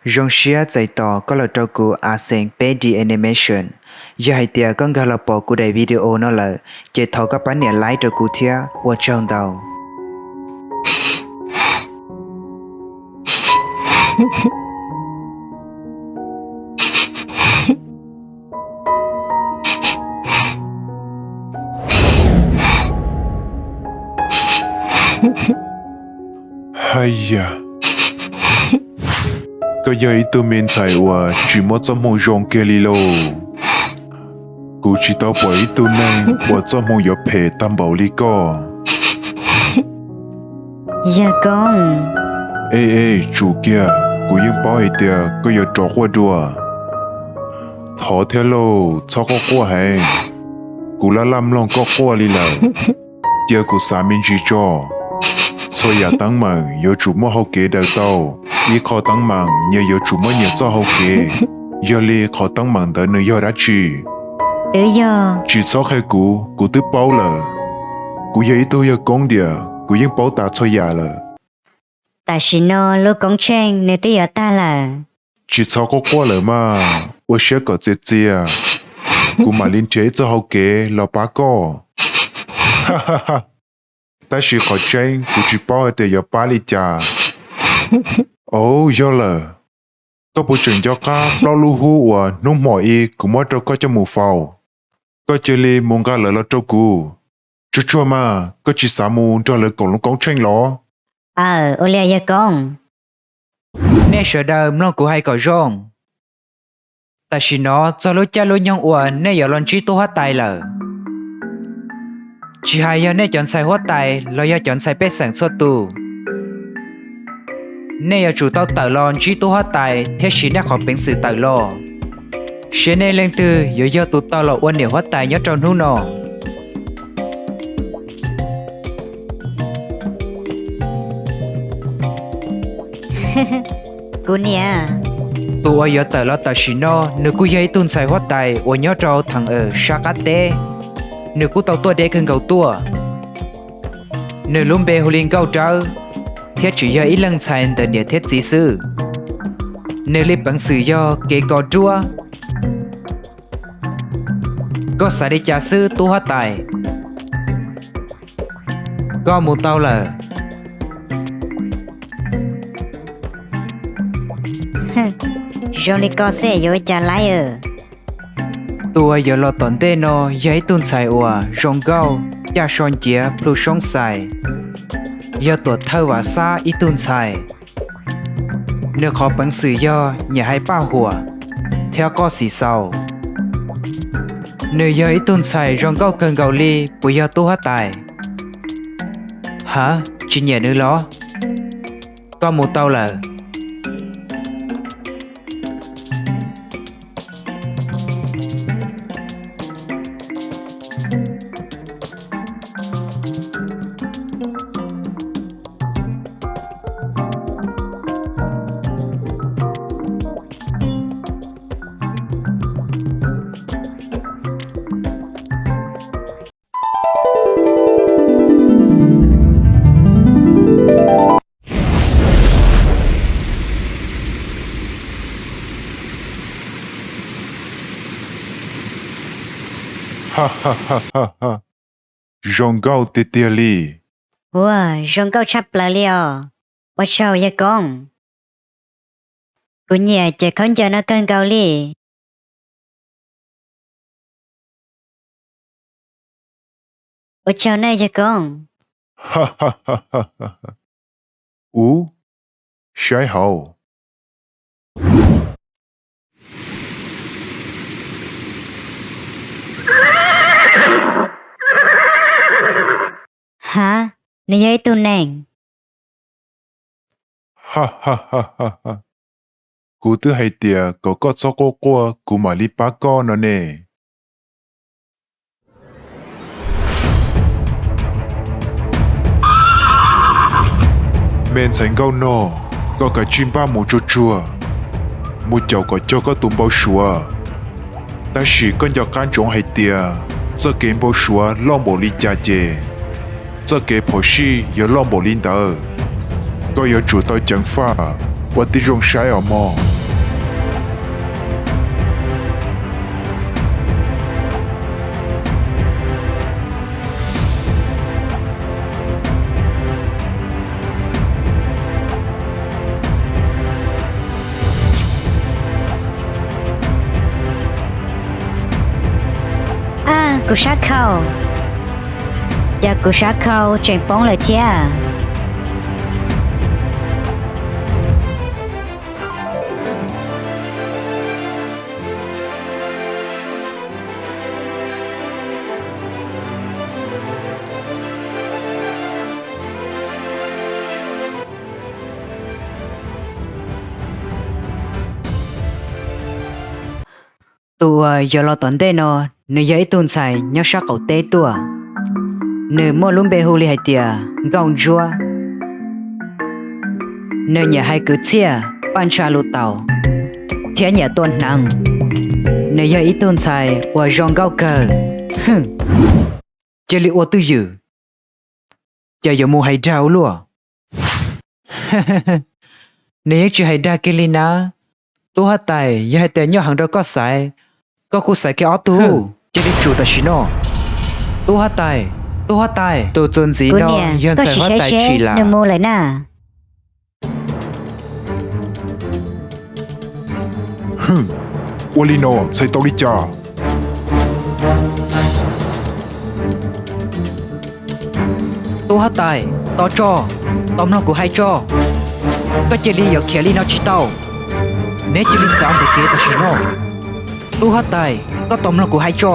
Zoo siab txais tos koj los rau kuv Aseev peb D Animation. Yog hais tias koj nkag los pom kuv daim video no lawm, ces thov koj pab nias like rau kuv thiab, ua tsaug ntau. Haj yam, koj yog ib tug me ntxhais uas tsis muaj txoj hmoo zoo kiag li lauj. Kuv tsis tau pom ib tug neeg uas txoj hmoo yuav phem tag npaum li koj. Yawg koob. Ej ej, tsum kiag, kuv yeej paub hais tias koj yuav rov quaj dua. Thov thiab lauj, txhob quaj quaj heev. Kuv laj laj mloog koj quaj li lawm. Cia kuv xav me ntsis tso. Txhua yam teeb meem yuav tsum muaj hau kev daws tau. Ib qho teeb meem nyias yuav tsum muaj nyias txoj hau kev. Yog li qhov teeb meem ntawd nws yog dab tsi? Twb yog. Tsis txhob qhia kuv, kuv twb paub lawm. Kuv yog ib tug yawg koob diam, kuv yeej paub tas txhua yam lawm. Tam sim no lub koob tsheej nws twb yuav tag lawm. Tsis txhob quaj quaj lawm mas, ua siab kom txias txias, kuv mam li nrhiav ib txoj hau kev los pab koj. Tab sis qhov tseeb kuv tsis paub hais tias yuav pab li cas. Au, yog lawm, koj puas tseem nco qab plaub lub hub uas hnub hmo ib kuv muab rau koj coj mus faus? Koj cia li mus nqa lawv los rau kuv. Tsuag tsuag mas, koj tsis xav mus nrog lawv koom lub koob tsheej los? Aw, ua li yawg koob. Nej sawv daws mloog kuv hais kom zoo. Tam sim no txog lub caij lub nyoog uas nej yuav los ntsib tub huab tais lawm. Tsis hais yog nej cov ntxhais huab tais los yog cov ntxhais pej xeem txhua tus, nej yuav tsum tau tawm los ntsib tub huab tais thiab siv nej qhov peev xwm tawm los, seb nej leej twg yuav yog tus tau los ua niam huab tais nyob rau hnub no. Kuv niam. Tus uas yuav tawm los tam sim no, nws kuj yog ib tug ntxhais huab tais uas nyob rau theem awm sab qab teb. Nws kuj tau tuaj deb kawg nkaus tuaj. Nws lub npe hu li Nkauj Dawb, thiab tseem yog ib leeg ntxhais ntawm niam thiab txiv xwb. Nws li peev xwm yog kev kos duab. Koj xav li cas xwb tub huab tais? Koj mus tau lawm. Zoo li koj xwb yuav ua cas laib. Tus uas yuav los tom ntej no yog ib tug ntxhais uas zoo nkauj, caj so nciav plhu soob xais, yog tuam thawj Vam Xab ib tug ntxhais. Nws qhov peev xwm yog nyiam hais paj huam thiab qoj xim xaus. Nws yog ib tug ntxhais zoo nkauj kawg nkaus li, puas yog tub huab tais? Hav, tsis nyiam nws los? Koj mus tau lawm. Zoo nkauj tiag tiag li. Ua, zoo nkauj tshaj plaws li os. Ua tsaug yawg koob. Kuv nyiam cov khaub ncaws no kawg nkaus li. Ua tsaug nawj yawg koob. Ub, saib hauv. Hav, nws yog ib tug neeg. Kuv twb hais tias kom koj txhob quaj quaj kuv mam li pab koj no ne. Me ntxhais nkauj nog, koj kav tsij npaj mus tsuag tsuag, mus caum kom cog koj tus npau suav. Tab sis koj nco qab ntsoov hais tias txoj kev npau suav loj npaum li cas ces txoj kev phom sij yuav loj npaum li ntawd. Koj yuav tsum tau ceev faj ua tib zoo saib os mog. Kuv sab khau, cas kuv sab khau tseem poob lawm thiab? Tus uas yuav los tom ntej no, nws yog ib tug ntxhais nyob sab qaum teb tuaj. Nws muaj lub npe hu li hais tias Nkauj Ntsuab. Nws nyiam hais kwv txhiaj, paj ntsha lus taus, thiab nyiam tua hneev. Nws yog ib tug ntxhais uas zoo nkauj kawg. Cia li ua twj ywm, ces yuav mus hais dag ua luaj. Nws yeej tsis hais dag kiag li na. Tub huab tais, yog hais tias nyob heev rau koj xaiv, koj kuj xaiv kiag ob tug. Cia li tsum tam sim no. Tub huab tais, tub huab tais. Tus txuas ntxiv no yog ntxhais huab tais Tsim Lam. Ua li no txhais tau li cas? Tub huab tais, tos tso, tos mloog kuv hais tso. Koj cia li yuav khiav li no tsis tau. Neb cia li txav ntawm kev tam sim no. Tub huab tais, koj tos mloog kuv hais tso.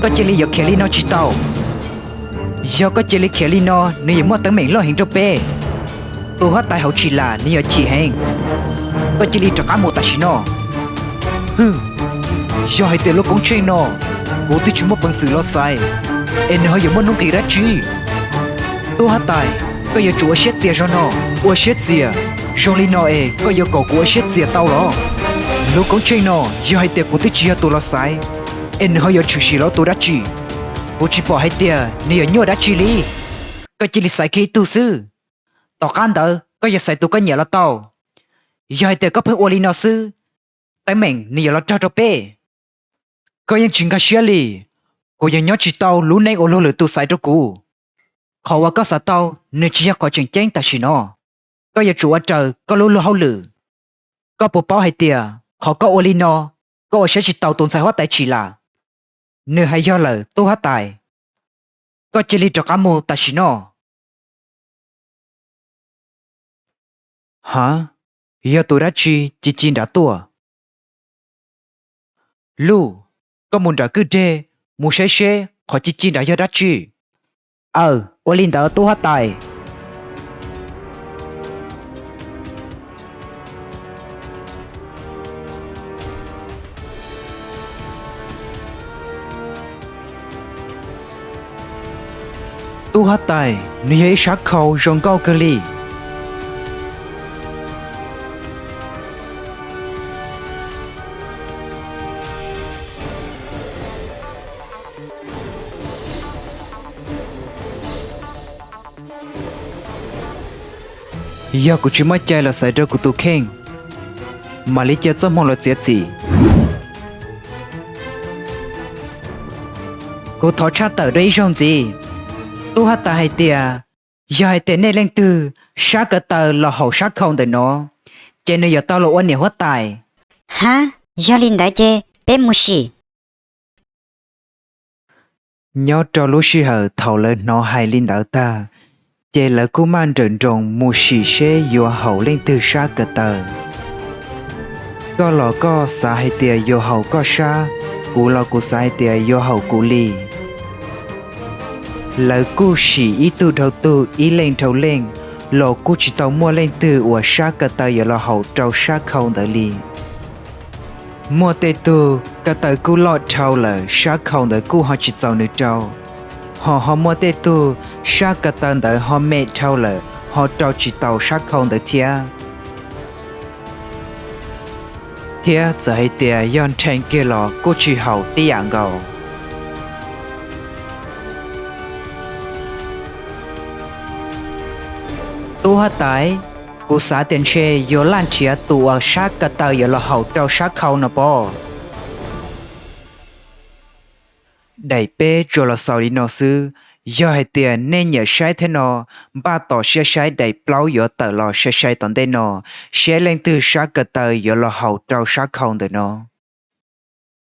Koj cia li yuav khiav li no tsis tau. Yog koj cia li khiav li no, nws yuav muaj teeb meem loj heev rau peb. Tus huab tais hauv Tsim Lam nws yuav chim heev. Koj cia li rov qab mus tam sim no. Yog hais tias lub koob tsheej no kuv twb tsis muaj peev xwm los xaiv, es nws ho yuav muaj nuj nqis dab tsi? Tub huab tais, koj yuav tsum ua siab txias zog no. Ua siab txias? Zoo li no es koj yuav kom kuv ua siab txias tau los? Lub koob tsheej no, yog hais tias kuv twb tsis yog tus los xaiv, es nws ho yuav tshwm sim los tus dab tsi? Kuv tsis pom hais tias nws yuav nyuaj dab tsi li. Koj cia li xaiv kiag ib tug xwb. Tom qab ntawd koj yuav xaiv tus koj nyiam los tau. Yog hais tias koj pheej ua li no xwb, teeb meem nws yuav los raug rau peb. Koj yeej tsis nkag siab li. Kuv yuav nyob tsis tau lub neej uas luag lwm tus xaiv rau kuv. Qhov uas koj xav tau, nws tsis yog qhov tseem ceeb tam sim no. Koj yuav tsum ua raws koj lub luag hauj lwm. Koj puas paub hais tias qhov koj ua li no, koj ua siab tsis tau tus ntxhais huab tais Tsim Lam? Nws hais yog lawm tub huab tais. Koj cia li rov qab mus tam sim no. Ha, yog tus dab tsi ci ci nrad tuaj? Luj, koj mus nram kwj deg mus saib seb qhov ci ci nrad yog dab tsi. Aw, ua li ntawd tub huab tais. Tub huab tais, nws yog ib sab khau zoo nkauj kawg li. Yog kuv tsis muaj cai los xaiv rau kuv tus kheej, mam li cia txoj hmoo los txiav txim. Kuv thov tshaj tawm dua ib zaug ntxiv. Tub huab tais hais tias, yog hais tias nej leej twg sab ko taw los haum sab khau ntawm no, ces nws yuav tau los ua niam huab tais. Hab, yog li ntawd ces peb mus sim. Nyob rau lub sij hawm thaum lawv hnov hais li ntawd tag, ces lawv kuj maj nrawm nroos mus sim seb yuav haum leej twg sab ko taw. Koj los koj xav hais tias yuav haum koj sab, kuv los kuv xav hais tias yuav haum kuv li. Lawv kuj sim ib tug dhau tug, ib leej dhau leej, los kuj tsis tau muaj leej twg uas sab ko taw yuav los haum rau sab khau ntawd li. Muaj tej tug ko taw kuj loj dhau lawm, sab khau ntawd kuj ho tsis txaus nws rau, ho ho muaj tej tug sab ko taw ntawd ho me dhau lawm, ho rau tsis taus sab khau ntawd thiab. Thiab txawm hais tias yog nrhee kiag los kuj tsis haum tib yam nkaus. Tub huab tais, kuv xav tias ntshe yuav laj nrhiav tus uas sab ko taw yuav los haum rau sab khau no pob. Daim peb tsuas los xaus li no xwb. Yog hais tias nej nyiam saib thiab no, npaj tos siab saib daim plaub yuav tawm los sai sai tom ntej no, seb leej twg sab ko taw yuav los haum rau sab khau ntawm no.